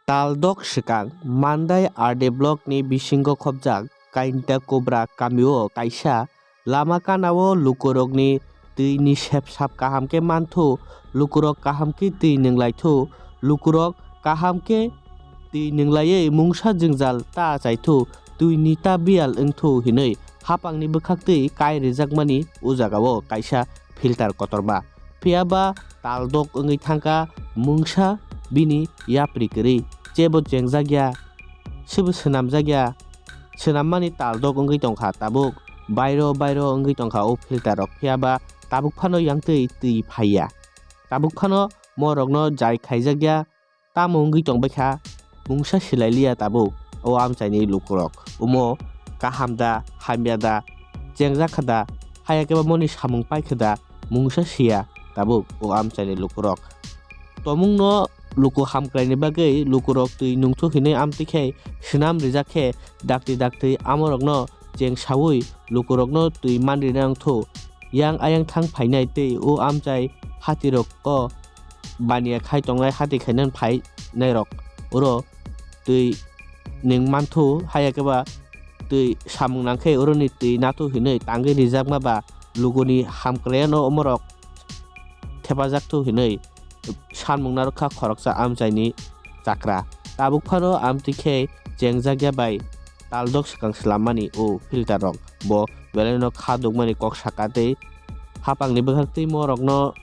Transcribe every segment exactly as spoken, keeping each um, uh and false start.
Taldok swkang Mandai R D block ni bisingo khopjak Kainta Kubra kamio kaisa lama kanao lukurokni twini sepsap kaham khe manthu, lukurok kaham khe twi nwnglaithu, lukurok kaham khe twi nwnglaiwi mungsa jwngjal ta achaithu, twini ta biyal wngthu hinwi hapangni bwkhaktwi kai rijakmani o jagao kaisa filter kotorma. Phiya ba taldok wngwi thangkha mungsa bini yapri kwrwi, chebo chengjak ya, sebo swnamjak ya, swnammani taldok wngwi tongkha tabuk, bairo bairo wngwi tongkha o filter rok, phiya ba tabuk phano yangtwi twi phaiya, tabuk phano morokno jai khaijak ya, tamo wngwi tongbaikha mungsa silailiya tabuk o amchaini lukurok. Omo kaham da, hamya da, chengjak kha da, haya khe ba moni samung paikha da, mungsa siya tabuk o amchaini lukurok. Tomungno luku hamkraini bagwi lukurok twi nungthu hinwi amtwi khe swnam rijak khe dakti dakti amorokno chengsaui lukurokno twi manrina wngthu. Yang ayang thang phainai tei o amchai hatirok o baniya khai tongnai hati khainani phainairok oro twi nwng manthu, haya khe ba twi samung nangkhe oroni twi nathu hinwi tangwi rijakma ba luguni hamkraiyano omorok thepajakthu hinwi sanmung narwkha khoroksa amchaini chakra. Tabuk phano amtwi khe chengjak ya bai taldok swkang swlammani o filter rok bo belaino kha dukmani kok saka tei hapangni bwkhaktwi morokno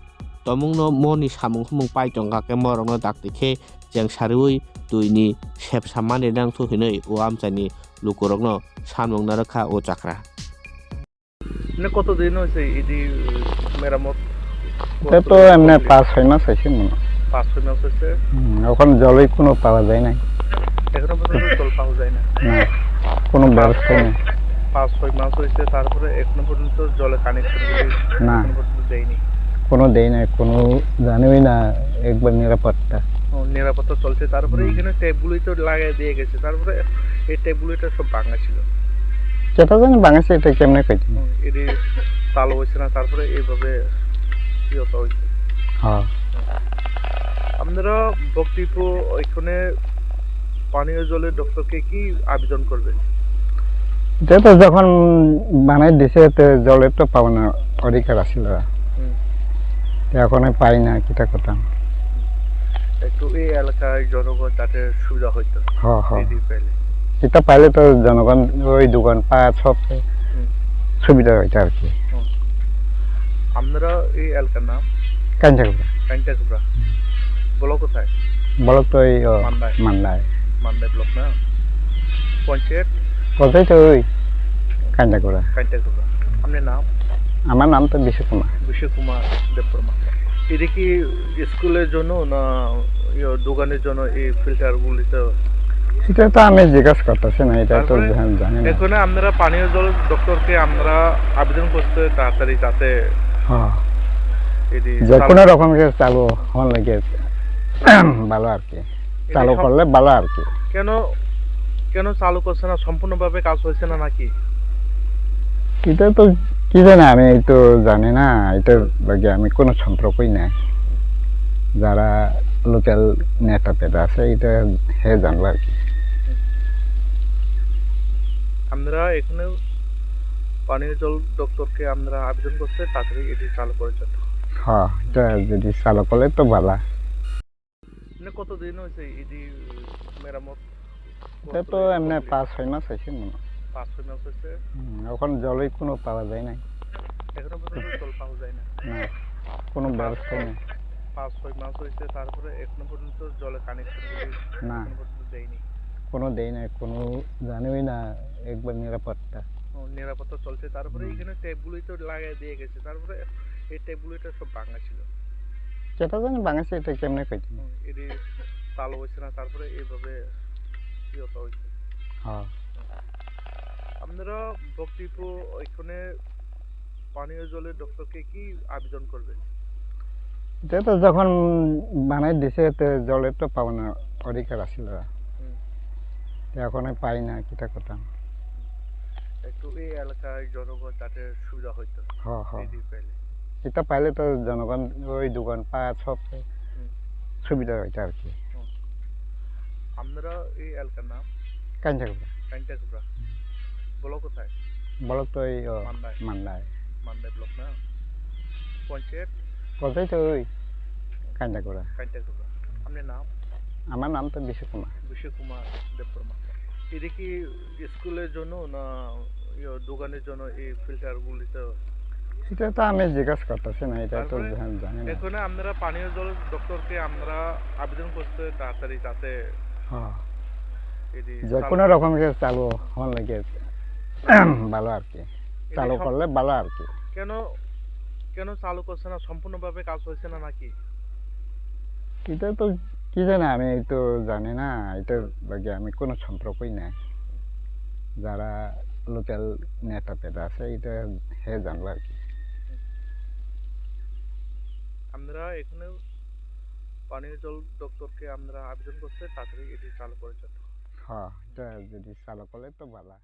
tomungno moni samung humung pai tongkha khe morokno dakti khe chengsariui twini sepsa mani nangthu hinwi o amchaini lukurokno samung narwkha o chakra. মানে কতদিন হয়েছে ইডি মেরামত এটা তো করতে? এমনি পাঁচ ছয় মাস হয়েছে মনে হয়। পাঁচ ছয় মাস হয়েছে। হুম, ওখানে জলই কোনো পাওয়া যায় নাই। এখনো পর্যন্ত জল পাওয়া যায় না। না, কোনো ব্যবস্থা নেই। পাঁচ ছয় মাস হয়েছে, তারপরে এখনো পর্যন্ত জলের কানেকশন না। এখনো পর্যন্ত দেয়নি। কোনো দেয় নাই, কোনো জানিই না একবার নিরাপত্তা। ও, নিরাপত্তা চলছে। তারপরে হুম। এখানে ট্যাপগুলোই তো লাগিয়ে দিয়ে গেছে, তারপরে এই ট্যাপগুলো এটা সব ভাঙা ছিল। সেটা জানি ভাঙছে, এটা কেমনে কইতে? হুম, এটি চালু হয়েছে না, তারপরে এইভাবে ইয়েটা হয়েছে। হ্যাঁ। আপনারা বক্তব্য এখানে পানীয় জলের দপ্তরকে কি আবেদন করবেন? এটা তো যখন বানাই দিছে, তো জলের তো পাওনা অধিকার আছিল। হুম। তো এখন আমি পাই না, কিতা করতাম? একটু এই এলাকায় জনগণ যাতে সুবিধা হইতো। হ, হ। এই ডিপ পাইলে। এটা পাইলে তো জনগণ ওই দোকান পাট সব হুম। সুবিধা হইতো আর কি। হুম। আপনারা এই এলাকার নাম? কাঞ্চাকুপড়া। কাঞ্চাকুপড়া। হুম। ব্লক কোথায়? ব্লক তো এই, ও, মান্দায়। মান্দায়। মান্দায় ব্লক না? পঞ্চায়েত? পঞ্চায়েত ওই কাঞ্চাকুপড়া। কাঞ্চাকুপড়া। আপনার নাম? আমার নাম তো বিশ্বকুমার। বিশ্বকুমার দেববর্মা। এটা কি স্কুলের জন্য না, ইয়ে, দোকানের জন্য এই ফিল্টারগুলি তো? এটা তো আমি জিজ্ঞাসা করতেছি না, এটা তো তারপরে জান-, জানি না। এখানে আপনারা পানীয় জল দপ্তরকে আমরা আবেদন করতে তাড়াতাড়ি যাতে হ্যাঁ। এটি যে চালু কোনো রকম যে চালু হওয়ার লাগে ভালো আর কি। এটি চালু সব করলে ভালো আর কি। কেন, কেন চালু করছে না? সম্পূর্ণভাবে কাজ হয়েছে না নাকি? এটা তো কি জানি, আমি তো জানি না, এটার লগে আমি কোনো সম্পর্কই নাই। যারা লোকাল নেতা পেতা আছে, এটা হে জানবো আর কি। আমরা এখানে পানীয় জল দপ্তরকে আমরা আবেদন করতে তাড়াতাড়ি এটি চালু করার জন্য। হ্যাঁ, এটা যদি চালু করলে তো ভালো। মানে কতদিন হয়েছে এটি মেরামত এটা তো করতে এমনি complete? পাঁচ ছয় মাস হয়েছে মনে হয়। পাঁচ ছয় মাস হয়েছে? হুম, এখন জলই কোনো পাওয়া যায় নাই। এখনো পর্যন্ত জল পাওয়া যায় না? না, কোনো পাঁচ ব্যবস্থা ছয়, নেই। পাঁচ ছয় মাস হয়েছে, তারপরে এখনো পর্যন্ত জলের কানেকশনগুলি না। এখনো পর্যন্ত দেয়নি? কোনো দেয় নাই, কোনো জানিই না একবার নিরাপত্তা। ও, নিরাপত্তা চলছে, তারপরে হুম। এখানে ট্যাপগুলোই তো লাগিয়ে দিয়ে গেছে, তারপরে এই ট্যাপগুলো এটা সব ভাঙা ছিল। যেটা জানি ভাঙা ছিল, এটা কেমনে কইতে? হুম, এটি চালু হয়েছে না, তারপরে এইভাবে ইয়েটা হয়েছে। হ্যাঁ। আপনারা বক্তব্য এখানে পানীয় জলের দপ্তরকে কি আবেদন করবেন? এটা তো যখন বানাই দিছে, তো জলের তো পাওনা অধিকার আছিল। হুম। তো এখন আমি পাই না, কিতা করতাম? একটু এই এলাকায় জনগণ যাতে সুবিধা হইতো। হ, হ। এই ডিপ পাইলে। এটা পাইলে তো জনগণ ওই দোকান পাট সব হুম। সুবিধা হইতো আর কি। হুম। আপনারা এই এলাকার নাম? কাঞ্চাকুড়া। কাঞ্চাকুড়া। ব্লক কোথায়? ব্লক তো এই, ও, মান্দায়। মান্দায়। মান্দায় ব্লক না? পঞ্চায়েত? পঞ্চায়েত তো ওই কাঞ্চাকুড়া। কাঞ্চাকুড়া। আপনার নাম? আমার নাম তো বিশু কুমার। বিশু কুমার দেববর্মা। এটা কি স্কুলের জন্য না, ইয়ে, দোকানের জন্য এই ফিল্টারগুলি তো? এটা তো আমি জিজ্ঞাসা করতেছি না, এটা তো তারপরে জান-, জানি না। এখানে আপনারা পানীয় জল দপ্তরকে আমরা আবেদন করতে তাড়াতাড়ি, যাতে হ্যাঁ। এটি যে চালু কোনো রকম করে চালু হওয়ার লাগে ভালো আর কি। এটি চালু সব করলে ভালো আর কি। কেন, কেন চালু করছে না? সম্পূর্ণভাবে কাজ হয়েছে না নাকি? এটা তো কি জানি, আমি তো জানি না, এটার লগে আমি কোনো সম্পর্কই নাই। যারা লোকাল নেতা পেতা আছে, এটা হে জানবো আর কি। আমরা এখানে পানীয় জল দপ্তরকে আমরা আবেদন করতে তাড়াতাড়ি এটি চালু করে যাতে। হ্যাঁ, এটা যদি চালু করলে তো ভালো।